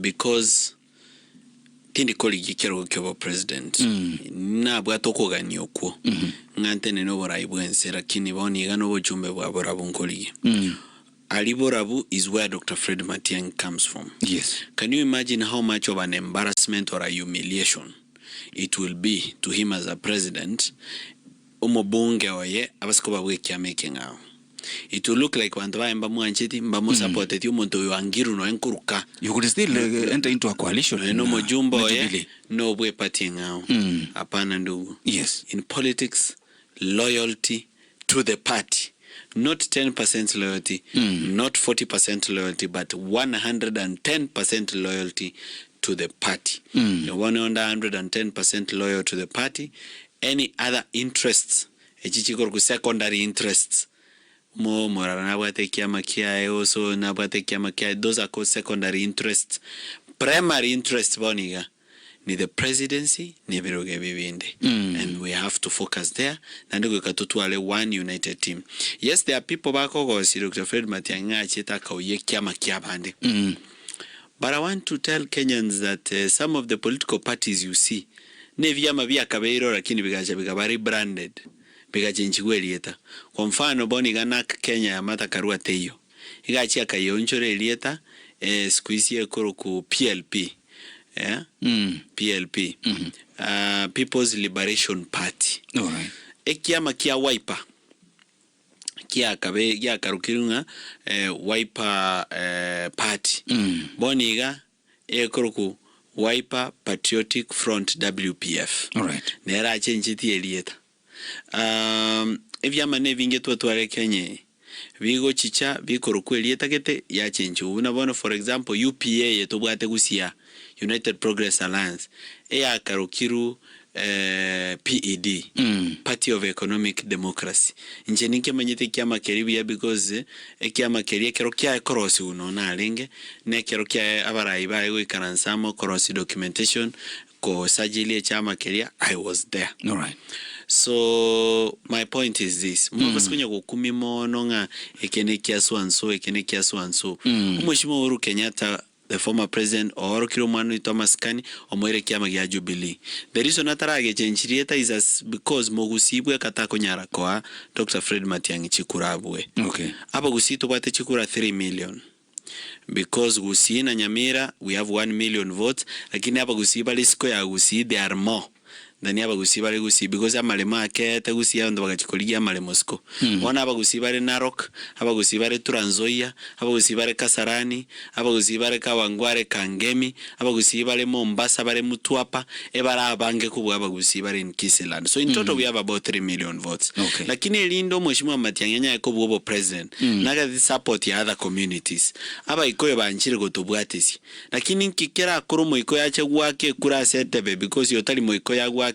Because tindi korigia ekerogo kia obopresident, nabwate okogania okwo ng'a ntenene oborai bwense lakini bono iga nobochumbe bwa borabu nkorigia. Aria borabu is where Doctor Fred Matiang'i comes from. Can you imagine how much of an embarrassment or a humiliation it will be to him as a president omobunge oye abase koba bw'ekiama ekeng'ao. It will look like banto baye mbamwancheti, mbamosapoteti omonto oyo angirwe nonya nkoruka. You could still enter into a coalition Nonya na nomojumbe na oye Jubilee. nobw'eparty eng'ao. Hapana ndugu. In politics, loyalty to the party. Not 10% loyalty, not 40% loyalty, but 110% loyalty to the party. Bono onde 110% loyal to the party, any other interests, echi chikorokwa secondary interests, omo omorara nabwate ekiama kiaye gose oyo nabwate ekiama kiaye, those are called secondary interests. Primary interest bono iga, ni the presidency na ebirogo ebi binde and we have to focus there naende goika totware one united team. Yes there are people bakogosia Doctor Fred Matiang'i ng'a achiete akaoyia ekiama kiabande but I want to tell Kenyans that some of the political parties you see na ebiama biakabeirwe lakini bigacha bikaba rebranded bigachenchigwa erieta. Kwa mfano bono iga Narc Kenya ya Martha Karua teiyo igachia akayeonchora erieta siku hizi ekorokwa PLP. eh, PLP, ah, People's Liberation Party. Alright. Ekiama kia Wiper kiakabe giakarokirwe ng'a eh, Wiper eh, Party. Bono iga ekorokwa Wiper Patriotic Front WPF. Alright. Nere achenchetie erieta. Ebiama nebinge twatware Kenya eye, bigochicha bikorokwa erieta gete yachenchigwa. Buna bono for example UPA eye tobwate gusii aa, United Progress Alliance, eyakarokirwe PED, Party of Economic Democracy. Inche ninkemanyete ekiama keria buya because ekiama keria ekero kiaye korosiwa nonye narenge, na ekero kiaye abarai baye goikaransa amo korosia documentation, Kosajili echiama keria I was there. Alright. So my point is this, mobase konya gokumia mono ng'a eke nekia so and so, eke nekia so and so. Omweshimiwa Uhuru Kenyatta the former president oorokire omwana oito amasikani omoire ekiama gia Jubilee. The reason ataragechenchi rieta is as because mogusii bweka takonyara koa Doctor Fred Matiang'i chikura abue. Abagusii tobwate chikura 3 million. Because Gusii na Nyamira we have 1 million votes lakini abagusii bare isiko ya Gusii they are more than abagusii bare Gusii because amaremo akeete Gusii abanto bagachia korigia amaremo isiko. Bono abagusii bare Narok, abagusii bare Trans Nzoia, abagusii bare Kasarani, abagusii bare Kawangware Kangemi, abagusii bare Mombasa bare Mtwapa, ebare abange kobua abagusii bare in Kisii land. So in total we have about 3 million votes. Lakini erinde omweshimiwa Matiang'i anyare kobua obopresident, nagati support ya other communities. Abaikoyo banchire gotobwatesia. Lakini nki kerakore omoikoyo ache goaka ekura ase etebe because otari moikoyo agoakera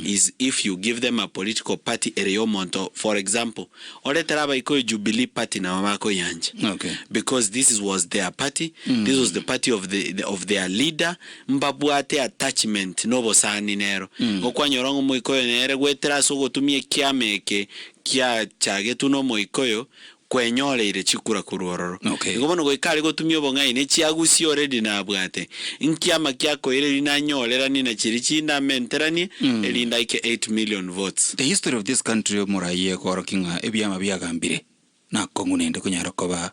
is if you give them a political party ere ya omonto for example, oretere abaikoyo Jubilee party nabo bakoyancha. Because this is was their party, this was the party of the of their leader, mbabwate attachment na obosani nero. Okwanyora ng'a omoikoyo nere goetera ase ogotumia ekiama eke kiachagetwe na omoikoyo, kwenyoreire chikura korwa ororo. Igo bono goika are gotumia obong'aini, echiagusia already nabwate, nkiama kiakoira erinde anyoreranie na chiria chinde amenteranie, erinde aike 8 million votes. The history of this country omoraia ekorokia ng'a ebiama biagambire nakong'u naende konyara koba.